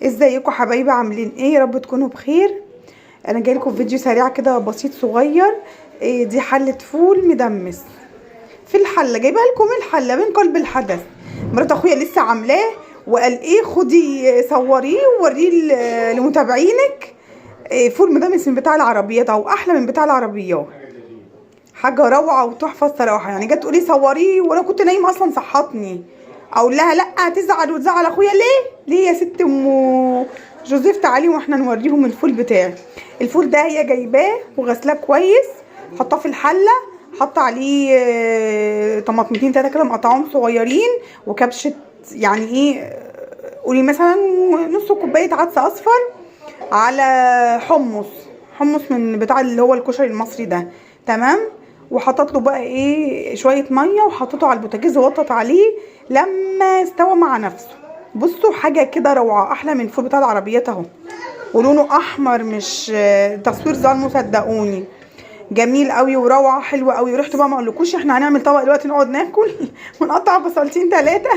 ازيكم حبايبي؟ عاملين ايه؟ يا رب تكونوا بخير. انا جاي لكم فيديو سريع كده بسيط صغير. إيه دي؟ حله فول مدمس في الحلة، جايبها لكم الحلة من قلب الحدث. مرات اخويا لسه عاملاه وقال ايه، خدي صوريه ووريه لمتابعينك. إيه فول مدمس من بتاع العربيات او احلى من بتاع العربيات، حاجة روعه وتحفه الصراحة. يعني جت تقولي صوريه وانا كنت نايمة اصلا، صحتني. اقول لها لا هتزعل وتزعل اخويا. ليه ليه يا ست ام جوزيف؟ تعالي واحنا نوريهم الفول بتاعي. الفول ده هي جايباه وغسلاه كويس، حطاه في الحلة، حط عليه طماطمتين تلاتة كده مقطعهم صغيرين، وكبشه يعني ايه، قولي مثلا نص كوباية عدس اصفر، على حمص، حمص من بتاع اللي هو الكشري المصري ده، تمام. وحطت له بقى ايه شوية مية وحطيته على البوتاجاز ووطت عليه لما استوى مع نفسه. بصوا حاجة كده روعه، احلى من الفول بتاع العربيات اهو، ولونه احمر، مش تصوير ظلمه صدقوني. جميل قوي وروعه، حلوة قوي. وريحته بقى ما اقولكوش. احنا هنعمل طبق دلوقتي نقعد ناكل ونقطع بصلتين ثلاثة.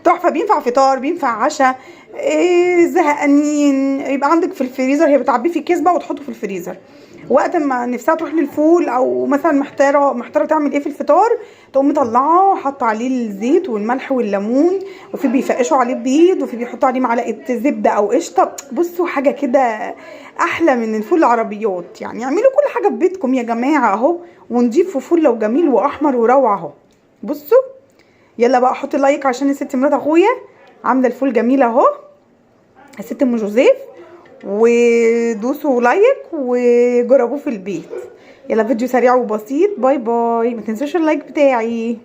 تحفة، بينفع فطار بينفع عشاء. إيه زهقانين يبقى عندك في الفريزر، هي بتعبيه في كيس بقى وتحطه في الفريزر. وقت ما نفسها تروح للفول او مثلا محتارة محتارة تعمل ايه في الفطار، تقوم مطلعه حاطه عليه الزيت والملح والليمون، وفي بيفقشوا عليه بيض، وفي بيحطوا عليه معلقه زبدة او قشطه. بصوا حاجة كده احلى من الفول العربيات. يعني اعملوا كل حاجة في بيتكم يا جماعة اهو، ونضيفوا فول لو جميل واحمر وروعه اهو. بصوا يلا بقى حطي like عشان الست مرات اخويا عامله الفول جميل اهو، الست ام جوزيف، ودوسوا like وجربوه في البيت. يلا فيديو سريع وبسيط. bye bye، ما تنسوش ال like بتاعي.